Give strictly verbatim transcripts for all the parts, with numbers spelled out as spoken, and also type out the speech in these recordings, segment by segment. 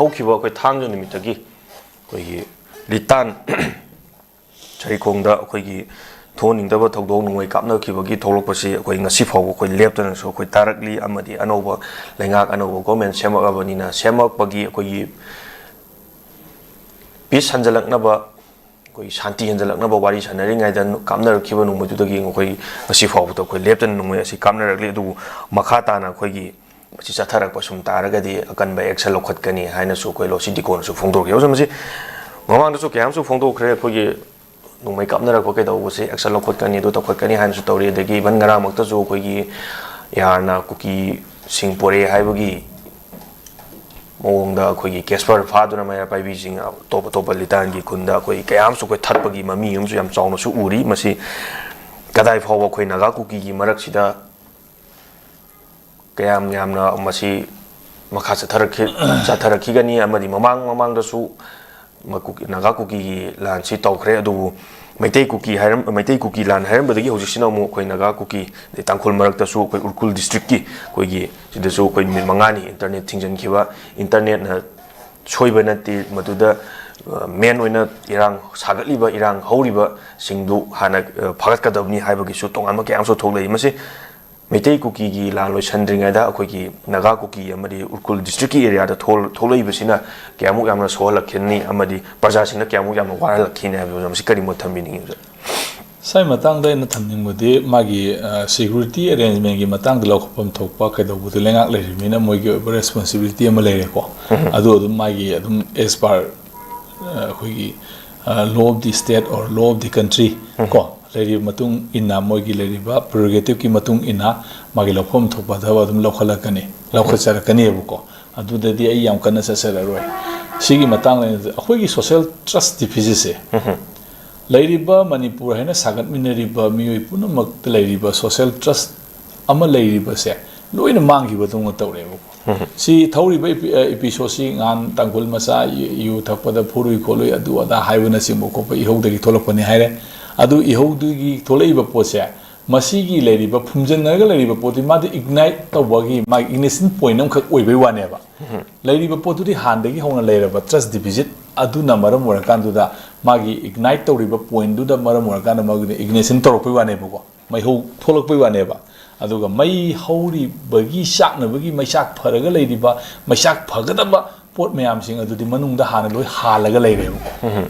ꯍꯧꯈꯤꯕ ꯑꯩꯈꯣꯏ ꯊꯥꯡꯖ ꯅꯨꯃꯤꯠꯇꯒꯤ ꯑꯩꯈꯣꯏꯒꯤ ꯂꯤꯇꯥꯟ ꯁꯔꯤꯈꯣꯡꯗ ꯑꯩꯈꯣꯏꯒꯤ ꯊꯣꯛꯍꯟꯅꯤꯡꯗꯕ ꯊꯧꯗꯣꯛ ꯅꯣꯡꯃꯩ ꯀꯥꯞꯅꯈꯤꯕꯒꯤ ꯊꯣꯛꯂꯛꯄꯁꯤ ꯑꯩꯈꯣꯏ ꯉꯁꯤ ꯐꯥꯎꯕ ꯑꯩꯈꯣꯏ ꯂꯦꯞꯇꯅꯁꯨ ꯑꯩꯈꯣꯏ ꯇꯥꯔꯛꯂꯤ꯫ ꯑꯃꯗꯤ ꯑꯅꯧꯕ ꯂꯩꯉꯥꯛ, ꯑꯅꯧꯕ ꯒꯣꯔꯃꯦꯟ ꯁꯦꯝꯃꯛꯑꯕꯅꯤꯅ, ꯁꯦꯝꯃꯛꯄꯒꯤ ꯑꯩꯈꯣꯏꯒꯤ ꯄꯤꯁ ꯍꯟꯖꯜꯂꯛꯅꯕ, ꯑꯩꯈꯣꯏꯒꯤ ꯁꯥꯟꯇꯤ ꯍꯟꯖꯜꯂꯛꯅꯕ ꯋꯥꯔꯤ ꯁꯥꯟꯅꯔꯤꯉꯩꯗ ꯀꯥꯞꯅꯔꯛꯈꯤꯕ ꯅꯣꯡꯃꯩꯗꯨꯗꯒꯤ ꯑꯩꯈꯣꯏ ꯉꯁꯤ ꯐꯥꯎꯕꯗ ꯑꯩꯈꯣꯏ ꯂꯦꯞꯇꯅ ꯅꯣꯡꯃꯩ ꯑꯁꯤ ꯀꯥꯞꯅꯔꯛꯂꯤ꯫ ꯑꯗꯨꯕꯨ ꯃꯈꯥ ꯇꯥꯅ ꯑꯩꯈꯣꯏꯒꯤ ꯃꯁꯤ ꯆꯠꯊꯔꯛꯄ ꯁꯨꯝ ꯇꯥꯔꯒꯗꯤ ꯑꯀꯟꯕ action ꯂꯧꯈꯠꯀꯅꯤ ꯍꯥꯏꯅꯁꯨ ꯑꯩꯈꯣꯏ ꯂꯣꯁꯤ ꯗꯤꯀꯣꯅꯁꯨ ꯐꯣꯡꯗꯣꯛꯈꯤ꯫ ꯑꯗꯣ ꯃꯁꯤ ꯃꯃꯥꯡꯗꯁꯨ ꯀꯌꯥ ꯑꯃꯁꯨ ꯐꯣꯡꯗꯣꯛꯈ꯭ꯔꯦ꯫ ꯑꯩꯈꯣꯏꯒꯤ ꯅꯣꯡꯃꯩ ꯀꯥꯞꯅꯔꯛꯄ ꯀꯩꯗꯧꯕꯁꯦ action ꯂꯧꯈꯠꯀꯅꯤ, ꯑꯗꯨ ꯇꯧꯈꯠꯀꯅꯤ ꯍꯥꯏꯅꯁꯨ ꯇꯧꯔꯤ꯫ ꯑꯗꯒꯤ even ꯉꯔꯥꯡꯃꯛꯇꯁꯨ ꯑꯩꯈꯣꯏꯒꯤ ꯌꯥꯔꯅ ꯀꯨꯀꯤꯁꯤꯡ ꯄꯣꯔꯛꯑꯦ ꯍꯥꯏꯕꯒꯤ ꯃꯑꯣꯡꯗ ꯑꯩꯈꯣꯏꯒꯤ ꯀꯦꯁꯄꯔ ꯐꯥꯗꯨꯅ ꯃꯩꯔꯥ ꯄꯥꯏꯕꯤꯁꯤꯡ ꯑꯇꯣꯞ ꯑꯇꯣꯞꯄ ꯂꯤꯇꯥꯟꯒꯤ ꯈꯨꯟꯗ ꯑꯩꯈꯣꯏ ꯀꯌꯥ ꯑꯃꯁꯨ ꯑꯩꯈꯣꯏ ꯊꯠꯄꯒꯤ ꯃꯃꯤ ꯑꯃꯁꯨ ꯌꯥꯝ ꯆꯥꯎꯅꯁꯨ ꯎꯔꯤ꯫ ꯃꯁꯤ ꯀꯗꯥꯏ ꯐꯥꯎꯕ ꯑꯩꯈꯣꯏ ꯅꯥꯒꯥ ꯀꯨꯀꯤꯒꯤ ꯃꯔꯛꯁꯤꯗ ꯀꯌꯥꯝ ꯌꯥꯝꯅ ꯃꯁꯤ ꯃꯈꯥ ꯆꯠꯊꯔꯛꯈꯤ-, ꯆꯠꯊꯔꯛꯈꯤꯒꯅꯤ? ꯑꯃꯗꯤ ꯃꯃꯥꯡ ꯃꯃꯥꯡꯗꯁꯨ ꯃ-, ꯀꯨꯀꯤ-, ꯅꯥꯒꯥ ꯀꯨꯀꯤꯒꯤ ꯂꯥꯟꯁꯤ ꯇꯧꯈ꯭ꯔꯦ, ꯑꯗꯨꯕꯨ ꯃꯩꯇꯩ ꯀꯨꯀꯤ ꯍꯥꯏꯔꯝ-, ꯃꯩꯇꯩ ꯀꯨꯀꯤ ꯂꯥꯟ ꯍꯥꯏꯔꯝꯕꯗꯒꯤ ꯍꯧꯖꯤꯛꯁꯤꯅ ꯑꯃꯨꯛ ꯑꯩꯈꯣꯏ ꯅꯥꯒꯥ ꯀꯨꯀꯤ, ꯑꯗꯩ ꯇꯥꯡꯈꯨꯜ ꯃꯔꯛꯇꯁꯨ ꯑꯩꯈꯣꯏ ꯎꯈ꯭ꯔꯨꯜ ꯗꯤꯁꯇ꯭ꯔꯤꯛꯀꯤ ꯑꯩꯈꯣꯏꯒꯤ ꯁꯤꯗꯁꯨ ꯑꯩꯈꯣꯏ ꯅꯨꯃꯤꯠ ꯃꯉꯥꯅꯤ internet ꯊꯤꯡꯖꯤꯟꯈꯤꯕ꯫ Internetꯅ ꯁꯣꯏꯕ ꯅꯠꯇꯦ, ꯃꯗꯨꯗ, ꯑ, main ꯑꯣꯏꯅ ꯏꯔꯥꯡ ꯁꯥꯒꯠꯂꯤꯕ, ꯏꯔꯥꯡ ꯍꯧꯔꯤꯕꯁꯤꯡꯗꯨ ꯍꯥꯟꯅ, ꯑ, ꯐꯥꯒꯠꯀꯗꯕꯅꯤ ꯍꯥꯏꯕꯒꯤꯁꯨ ꯇꯣꯉꯥꯟꯕ ꯀꯌꯥ ꯑꯃꯁꯨ ꯊꯣꯛꯂꯛꯏ꯫ ꯃꯁꯤ ꯃꯩꯇꯩ ꯀꯨꯀꯤꯒꯤ ꯂꯥꯟ ꯂꯣꯏꯁꯤꯟꯗ꯭ꯔꯤꯉꯩꯗ ꯑꯩꯈꯣꯏꯒꯤ ꯅꯥꯒꯥ ꯀꯨꯀꯤ ꯑꯃꯗꯤ ꯎꯈ꯭ꯔꯨꯜ ꯗꯤꯁꯇ꯭ꯔꯤꯛꯀꯤ ꯑꯦꯔꯤꯌꯥꯗ ꯊꯣꯛ-, ꯊꯣꯛꯂꯛꯏꯕꯁꯤꯅ ꯀꯌꯥꯃꯨꯛ ꯌꯥꯝꯅ ꯁꯣꯛꯍꯜꯂꯛꯈꯤꯅꯤ ꯑꯃꯗꯤ ꯄ꯭ꯔꯖꯥꯁꯤꯡꯅ ꯀꯌꯥꯃꯨꯛ ꯌꯥꯝꯅ ꯋꯥꯍꯜꯂꯛꯈꯤꯅꯤ ꯍꯥꯏꯕꯗꯨ ꯃꯁꯤ ꯀꯔꯤ ꯃꯣꯠ ꯊꯝꯕꯤꯅꯤꯡꯉꯤ, ꯑꯣꯖꯥ? ꯁ꯭ꯋꯥꯏ ꯃꯇꯥꯡꯗ ꯑꯩꯅ ꯊꯝꯅꯤꯡꯕꯗꯤ, ꯃꯥꯒꯤ, ꯑ, security arrangementꯀꯤ ꯃꯇꯥꯡꯗ ꯂꯧꯈꯠꯐꯝ ꯊꯣꯛꯄ ꯀꯩꯗꯧꯕꯗꯨ ꯂꯩꯉꯥꯛ ꯂꯩꯔꯤꯕꯅꯤꯅ ꯃꯣꯏꯒꯤ ꯑꯣꯏꯕ responsibility ꯑꯃ ꯂꯩꯔꯦꯀꯣ꯫ ꯑꯗꯨ ꯑꯗꯨꯝ ꯃꯥꯒꯤ ꯑꯗꯨꯝ as per, ꯑ, ꯑꯩꯈꯣꯏꯒꯤ, ꯑ, law of the state or law of the country ꯀꯣ, ꯂꯩꯔꯤꯕ ꯃꯇꯨꯡ ꯏꯟꯅ, ꯃꯣꯏꯒꯤ ꯂꯩꯔꯤꯕ prerogativeꯀꯤ ꯃꯇꯨꯡ ꯏꯟꯅ ꯃꯥꯒꯤ ꯂꯧꯐꯝ ꯊꯣꯛꯄ ꯊꯕꯛ ꯑꯗꯨꯝ ꯂꯧꯈꯠꯂꯛꯀꯅꯤ, ꯂꯧꯈꯠꯆꯔꯛꯀꯅꯦꯕꯀꯣ꯫ ꯑꯗꯨꯗꯗꯤ ꯑꯩ ꯌꯥꯝ ꯀꯟꯅ ꯆꯠꯆꯔꯔꯣꯏ꯫ ꯁꯤꯒꯤ ꯃꯇꯥꯡꯗ ꯑꯩꯈꯣꯏꯒꯤ social trust deficitꯁꯦ, ꯂꯩꯔꯤꯕ ꯃꯅꯤꯄꯨꯔ ꯍꯥꯏꯅ ꯁꯥꯒꯠꯃꯤꯟꯅꯔꯤꯕ ꯃꯤꯑꯣꯏ ꯄꯨꯝꯅꯃꯛꯇ ꯂꯩꯔꯤꯕ social trust ꯑꯃ ꯂꯩꯔꯤꯕꯁꯦ ꯂꯣꯏꯅ ꯃꯥꯡꯈꯤꯕꯗꯧꯅ ꯇꯧꯔꯦꯕꯀꯣ꯫ ꯁꯤ ꯊꯧꯔꯤꯕ epi-, ꯑ, episodeꯁꯤ ꯉꯍꯥꯟ ꯇꯥꯡꯈꯨꯜ ꯃꯆꯥ ꯌꯨ, ꯌꯨ ꯊꯛꯄꯗ ꯐꯨꯔꯨꯏ ꯈꯣꯠꯂꯨꯏ ꯑꯗꯨ ꯑꯗꯥ ꯍꯥꯏꯕꯅꯆꯤꯡꯕ ꯈꯣꯠꯄ ꯏꯍꯧꯗꯒꯤ ꯊꯣꯛꯂꯛꯄꯅꯤ ꯍꯥꯏꯔꯦ꯫ ꯑꯗꯨ ꯏꯍꯧꯗꯨꯒꯤ ꯊꯣꯛꯂꯛꯏꯕ ꯄꯣꯠꯁꯦ ꯃꯁꯤꯒꯤ ꯂꯩꯔꯤꯕ ꯐꯨꯝꯖꯤꯟꯅꯔꯒ ꯂꯩꯔꯤꯕ ꯄꯣꯠꯇꯤ ꯃꯥꯗꯤ ꯏꯒꯅꯥꯏꯠ ꯇꯧꯕꯒꯤ ꯃꯥꯒꯤ ꯏꯒꯅꯤꯁꯟ ꯄꯣꯏꯟ ꯑꯃꯈꯛ ꯑꯣꯏꯕꯩ ꯋꯥꯅꯦꯕ꯫ ꯂꯩꯔꯤꯕ ꯄꯣꯠꯇꯨꯗꯤ ꯍꯥꯟꯅꯗꯒꯤ ꯍꯧꯅ ꯂꯩꯔꯕ ꯇ꯭ꯔꯁ ꯗꯤꯐꯤꯁꯤꯠ ꯑꯗꯨꯅ ꯃꯔꯝ ꯑꯣꯏꯔꯀꯥꯟꯗꯨꯗ ꯃꯥꯒꯤ ꯏꯒꯅꯥꯏꯠ ꯇꯧꯔꯤꯕ ꯄꯣꯏꯟꯗꯨꯗ ꯃꯔꯝ ꯑꯣꯏꯔꯀꯥꯟꯗ ꯃꯗꯨꯅ ꯏꯒꯅꯤꯁꯟ ꯇꯧꯔꯛꯄꯩ ꯋꯥꯅꯦꯕꯀꯣ, ꯃꯩꯍꯧ ꯊꯣꯛꯂꯛꯄꯩ ꯋꯥꯅꯦꯕ꯫ ꯑꯗꯨꯒ ꯃꯩ ꯍꯧꯔꯤꯕꯒꯤ ꯆꯥꯛꯅꯕꯒꯤ ꯃꯩꯆꯥꯛ ꯐꯔꯒ ꯂꯩꯔꯤꯕ, ꯃꯩꯆꯥꯛ ꯐꯒꯗꯕ ꯄꯣꯠ ꯃꯌꯥꯝꯁꯤꯡ ꯑꯗꯨꯗꯤ ꯃꯅꯨꯡꯗ ꯍꯥꯟꯅ ꯂꯣꯏ ꯍꯥꯜꯂꯒ ꯂꯩꯔꯦꯕꯀꯣ,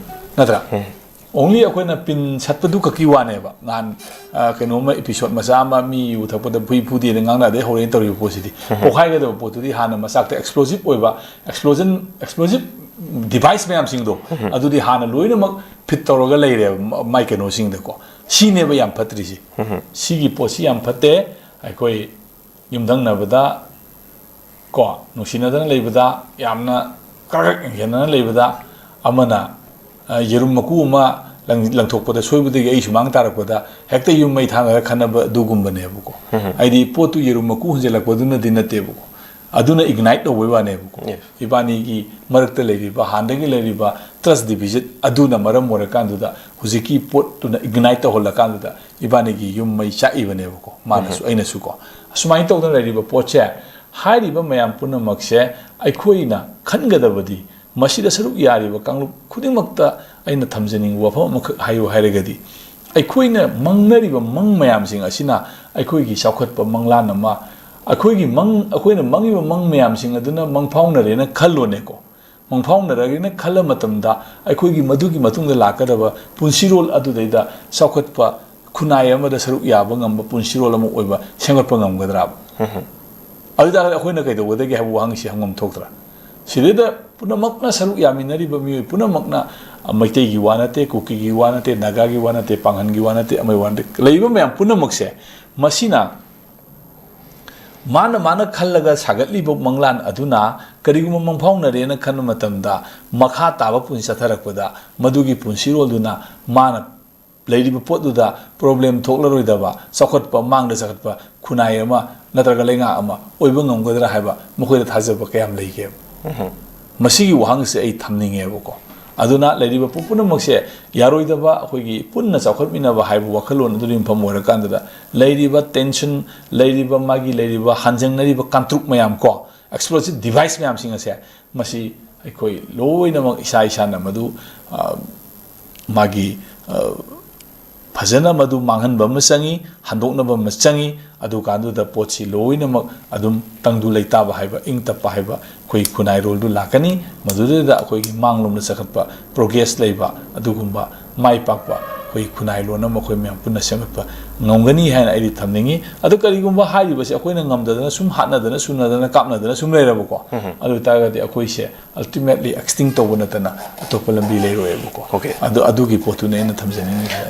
ꯅꯠꯇ꯭ꯔꯥ? ꯑꯣꯡꯂꯤ ꯑꯩꯈꯣꯏꯅ ꯄꯤꯟ ꯁꯠꯄꯗꯨ ꯈꯛꯀꯤ ꯋꯥꯅꯦꯕ꯫ ꯅꯍꯥꯟ ꯑ, ꯀꯩꯅꯣꯝꯃ ꯏꯄꯤꯁꯣꯠ ꯃꯆꯥ ꯑꯃ, ꯃꯤ ꯌꯨ ꯊꯛꯄꯗ ꯐꯨꯏ ꯐꯨꯗꯦꯅ ꯉꯥꯡꯅꯗꯩ ꯍꯧꯔꯦꯅ ꯇꯧꯔꯤꯕ ꯄꯣꯠꯁꯤꯗꯤ, ꯄꯣꯛꯈꯥꯏꯒꯗꯕ ꯄꯣꯠꯇꯨꯗꯤ ꯍꯥꯟꯅ ꯃꯆꯥꯛꯇ ꯑꯦꯛꯁꯄ꯭ꯂꯣꯖꯤꯞ ꯑꯣꯏꯕ, ꯑꯦꯛꯁꯄ꯭ꯂꯣꯖꯟ ꯑꯦꯛꯁꯄ꯭ꯂꯣꯖꯤꯞ ꯗꯤꯚꯥꯏꯁ ꯃꯌꯥꯝꯁꯤꯡꯗꯣ ꯑꯗꯨꯗꯤ ꯍꯥꯟꯅ ꯂꯣꯏꯅꯃꯛ ꯐꯤꯠ ꯇꯧꯔꯒ ꯂꯩꯔꯦꯕ ꯃ-, ꯃꯥꯏ ꯀꯩꯅꯣꯁꯤꯡꯗꯀꯣ꯫ ꯁꯤꯅꯦꯕ ꯌꯥꯝ ꯐꯠꯇ꯭ꯔꯤꯁꯤ꯫ ꯁꯤꯒꯤ ꯄꯣꯠꯁꯤ ꯌꯥꯝ ꯐꯠꯇꯦ꯫ ꯑꯩꯈꯣꯏ ꯌꯨꯝꯊꯪꯅꯕꯗ ꯀꯣ, ꯅꯨꯡꯁꯤꯅꯗꯅ ꯂꯩꯕꯗ, ꯌꯥꯝꯅ ꯀ꯭ꯔꯛ ꯀ꯭ꯔꯛ ꯌꯦꯡꯁꯤꯟꯅꯅ ꯂꯩꯕꯗ, ꯑꯃꯅ, ꯑ, ꯌꯦꯔꯨꯝ ꯃꯀꯨ ꯑꯃ ꯂꯪ-, ꯂꯪꯊꯣꯛꯄꯗ ꯁꯣꯏꯕꯗꯒꯤ ꯑꯩ ꯁꯨꯃꯥꯡ ꯇꯥꯔꯛꯄꯗ ꯍꯦꯛꯇ ꯌꯨꯝ ꯃꯩ ꯊꯥꯅꯔ ꯈꯟꯅꯕ ꯑꯗꯨꯒꯨꯝꯕꯅꯦꯕꯀꯣ꯫ ꯍꯥꯏꯗꯤ ꯄꯣꯠꯇꯨ ꯌꯦꯔꯨꯝ ꯃꯀꯨ ꯍꯨꯟꯖꯤꯜꯂꯛꯄꯗꯨꯅꯗꯤ ꯅꯠꯇꯦꯕꯀꯣ꯫ ꯑꯗꯨꯅ ꯏꯒꯅꯥꯏꯠ ꯇꯧꯕꯩ ꯋꯥꯅꯦꯕꯀꯣ꯫ Yes. ꯏꯕꯥꯅꯤꯒꯤ ꯃꯔꯛꯇ ꯂꯩꯔꯤꯕ, ꯍꯥꯟꯅꯗꯒꯤ ꯂꯩꯔꯤꯕ ꯇ꯭ꯔꯁ ꯗꯤꯐꯤꯁꯤꯠ ꯑꯗꯨꯅ ꯃꯔꯝ ꯑꯣꯏꯔꯀꯥꯟꯗꯨꯗ ꯍꯧꯖꯤꯛꯀꯤ ꯄꯣꯠꯇꯨꯅ ꯏꯒꯅꯥꯏꯠ ꯇꯧꯍꯜꯂꯀꯥꯟꯗꯨꯗ ꯏꯕꯥꯅꯤꯒꯤ ꯌꯨꯝ ꯃꯩ ꯆꯥꯛꯏꯕꯅꯦꯕꯀꯣ, ꯃꯥꯅꯁꯨ ꯑꯩꯅꯁꯨꯀꯣ꯫ ꯑꯁꯨꯃꯥꯏꯅ ꯇꯧꯗꯅ ꯂꯩꯔꯤꯕ ꯄꯣꯠꯁꯦ, ꯍꯥꯏꯔꯤꯕ ꯃꯌꯥꯝ ꯄꯨꯝꯅꯃꯛꯁꯦ ꯑꯩꯈꯣꯏꯅ ꯈꯟꯒꯗꯕꯗꯤ, ꯃꯁꯤꯗ ꯁꯔꯨꯛ ꯌꯥꯔꯤꯕ ꯀꯥꯡꯂꯨꯞ ꯈꯨꯗꯤꯡꯃꯛꯇ ꯑꯩꯅ ꯊꯝꯖꯅꯤꯡꯕ ꯋꯥꯐꯝ ꯑꯃꯈꯛ ꯍꯥꯏꯌꯨ ꯍꯥꯏꯔꯒꯗꯤ, ꯑꯩꯈꯣꯏꯅ ꯃꯪꯅꯔꯤꯕ ꯃꯪ ꯃꯌꯥꯝꯁꯤꯡ ꯑꯁꯤꯅ ꯑꯩꯈꯣꯏꯒꯤ ꯆꯥꯎꯈꯠꯄ ꯃꯪꯂꯥꯟ ꯑꯃ, ꯑꯩꯈꯣꯏꯒꯤ ꯃꯪ, ꯑꯩꯈꯣꯏꯅ ꯃꯪꯉꯤꯕ ꯃꯪ ꯃꯌꯥꯝꯁꯤꯡ ꯑꯗꯨꯅ ꯃꯪꯐꯥꯎꯅꯔꯦꯅ ꯈꯜꯂꯣꯅꯦꯀꯣ꯫ ꯃꯪꯐꯥꯎꯅꯔꯒꯦꯅ ꯈꯜꯂ ꯃꯇꯝꯗ ꯑꯩꯈꯣꯏꯒꯤ ꯃꯗꯨꯒꯤ ꯃꯇꯨꯡꯗ ꯂꯥꯛꯀꯗꯕ ꯄꯨꯟꯁꯤꯔꯣꯜ ꯑꯗꯨꯗꯩꯗ ꯆꯥꯎꯈꯠꯄ ꯈꯨꯟꯅꯥꯏ ꯑꯃꯗ ꯁꯔꯨꯛ ꯌꯥꯕ ꯉꯝꯕ ꯄꯨꯟꯁꯤꯔꯣꯜ ꯑꯃ ꯑꯣꯏꯕ ꯁꯦꯝꯒꯠꯄ ꯉꯝꯒꯗ꯭ꯔꯥꯕ? ꯑꯗꯨ ꯇꯥꯔꯒꯗꯤ ꯑꯩꯈꯣꯏꯅ ꯀꯩꯗꯧꯒꯗꯒꯦ ꯍꯥꯏꯕ ꯋꯥꯍꯪꯁꯤ ꯍꯪꯐꯝ ꯊꯣꯛꯇ꯭ꯔꯥ? ꯁꯤꯗꯩꯗ ꯄꯨꯝꯅꯃꯛꯅ ꯁꯔꯨꯛ ꯌꯥꯃꯤꯟꯅꯔꯤꯕ ꯃꯤꯑꯣꯏ ꯄꯨꯝꯅꯃꯛꯅ, ꯑ, ꯃꯩꯇꯩꯒꯤ ꯋꯥ ꯅꯠꯇꯦ, ꯀꯨꯀꯤꯒꯤ ꯋꯥ ꯅꯠꯇꯦ, ꯅꯥꯒꯥꯒꯤ ꯋꯥ ꯅꯠꯇꯦ, ꯄꯥꯡꯒꯟꯒꯤ ꯋꯥ ꯅꯠꯇꯦ, ꯑꯃꯒꯤ ꯋꯥ ꯅꯠꯇꯦ, ꯂꯩꯔꯤꯕ ꯃꯌꯥꯝ ꯄꯨꯝꯅꯃꯛꯁꯦ ꯃꯁꯤꯅ ꯃꯥꯅ, ꯃꯥꯅ ꯈꯜꯂꯒ ꯁꯥꯒꯠꯂꯤꯕ ꯃꯪꯂꯥꯟ ꯑꯗꯨꯅ ꯀꯔꯤꯒꯨꯝꯕ ꯃꯪꯐꯥꯎꯅꯔꯦꯅ ꯈꯟꯕ ꯃꯇꯝꯗ, ꯃꯈꯥ ꯇꯥꯕ ꯄꯨꯟꯁꯤ ꯆꯠꯊꯔꯛꯄꯗ ꯃꯗꯨꯒꯤ ꯄꯨꯟꯁꯤꯔꯣꯜꯗꯨꯅ ꯃꯥꯅ ꯂꯩꯔꯤꯕ ꯄꯣꯠꯇꯨꯗ ꯄ꯭ꯔꯣꯕ꯭ꯂꯦꯝ ꯊꯣꯛꯂꯔꯣꯏꯗꯕ, ꯆꯥꯎꯈꯠꯄ, ꯃꯥꯡꯗ ꯆꯥꯎꯈꯠꯄ ꯈꯨꯟꯅꯥꯏ ꯑꯃ ꯅꯠꯇ꯭ꯔꯒ ꯂꯩꯉꯥꯛ ꯑꯃ ꯑꯣꯏꯕ ꯉꯝꯒꯗ꯭ꯔꯥ ꯍꯥꯏꯕ ꯃꯈꯣꯏꯗ ꯊꯥꯖꯕ ꯀꯌꯥꯝ ꯂꯩꯒꯦꯕ? ꯃꯁꯤꯒꯤ ꯋꯥꯍꯪꯁꯦ ꯑꯩ ꯊꯝꯅꯤꯡꯉꯦꯕꯀꯣ꯫ ꯑꯗꯨꯅ ꯂꯩꯔꯤꯕ ꯄꯣꯠ ꯄꯨꯝꯅꯃꯛꯁꯦ ꯌꯥꯔꯣꯏꯗꯕ, ꯑꯩꯈꯣꯏꯒꯤ ꯄꯨꯟꯅ ꯆꯥꯎꯈꯠꯃꯤꯟꯅꯕ ꯍꯥꯏꯕ ꯋꯥꯈꯜꯂꯣꯟ ꯑꯗꯨꯅ ꯌꯨꯝꯐꯝ ꯑꯣꯏꯔꯀꯥꯟꯗꯨꯗ ꯂꯩꯔꯤꯕ ꯇꯦꯟꯁꯟ, ꯂꯩꯔꯤꯕ ꯃꯥꯒꯤ ꯂꯩꯔꯤꯕ ꯍꯟꯖꯪꯅꯔꯤꯕ ꯀꯥꯡꯇ꯭ꯔꯨꯛ ꯃꯌꯥꯝ ꯀꯣ, ꯑꯦꯛꯁꯄ꯭ꯂꯣꯖꯤꯞ ꯗꯤꯚꯥꯏꯁ ꯃꯌꯥꯝꯁꯤꯡ ꯑꯁꯦ, ꯃꯁꯤ ꯑꯩꯈꯣꯏ ꯂꯣꯏꯅꯃꯛ ꯏꯁꯥ ꯏꯁꯥꯅ ꯃꯗꯨ, ꯑ, ꯃꯥꯒꯤ, ꯑ, ꯐꯖꯅ ꯃꯗꯨ ꯃꯥꯡꯍꯟꯕ ꯑꯃ ꯆꯪꯉꯤ, ꯍꯟꯗꯣꯛꯅꯕ ꯑꯃ ꯆꯪꯉꯤ꯫ ꯑꯗꯨꯀꯥꯟꯗꯨꯗ ꯄꯣꯠꯁꯤ ꯂꯣꯏꯅꯃꯛ ꯑꯗꯨꯝ ꯇꯪꯗꯨ ꯂꯩꯇꯥꯕ ꯍꯥꯏꯕ, ꯏꯪ ꯇꯞꯄ ꯍꯥꯏꯕ ꯑꯩꯈꯣꯏ ꯈꯨꯟꯅꯥꯏꯔꯣꯜꯗꯨ ꯂꯥꯛꯀꯅꯤ꯫ ꯃꯗꯨꯗꯨꯗ ꯑꯩꯈꯣꯏꯒꯤ ꯃꯥꯡꯂꯣꯝꯗ ꯆꯈꯠꯄ, ꯄ꯭ꯔꯣꯒ꯭ꯔꯦꯁ ꯂꯩꯕ, ꯑꯗꯨꯒꯨꯝꯕ ꯃꯥꯏ ꯄꯥꯛꯄ ꯑꯩꯈꯣꯏ ꯈꯨꯟꯅꯥꯏꯔꯣꯜ ꯑꯃ ꯑꯩꯈꯣꯏ ꯃꯌꯥꯝ ꯄꯨꯟꯅ ꯁꯦꯝꯒꯠꯄ ꯉꯝꯒꯅꯤ ꯍꯥꯏꯅ ꯑꯩꯗꯤ ꯊꯝꯅꯤꯡꯉꯤ꯫ ꯑꯗꯨ ꯀꯔꯤꯒꯨꯝꯕ ꯍꯥꯏꯔꯤꯕꯁꯦ ꯑꯩꯈꯣꯏꯅ ꯉꯝꯗꯗꯅ ꯁꯨꯝ ꯍꯥꯠꯅꯗꯅ ꯁꯨꯅꯗꯅ ꯀꯥꯞꯅꯗꯅ ꯁꯨꯝ ꯂꯩꯔꯕꯀꯣ, ꯑꯗꯨ ꯑꯣꯏꯇꯥꯔꯒꯗꯤ ꯑꯩꯈꯣꯏꯁꯦ ꯑꯜꯇꯤꯃꯦꯠꯂꯤ ꯑꯦꯛꯁꯇꯤꯡ ꯇꯧꯕ ꯅꯠꯇꯅ ꯑꯇꯣꯞꯄ ꯂꯝꯕꯤ ꯂꯩꯔꯣꯏꯕꯀꯣ꯫ Okay. ꯑꯗꯨ, ꯑꯗꯨꯒꯤ ꯄꯣꯠꯇꯨꯅꯦ ꯑꯩꯅ ꯊꯝꯖꯅꯤꯡꯉꯤꯁꯦ꯫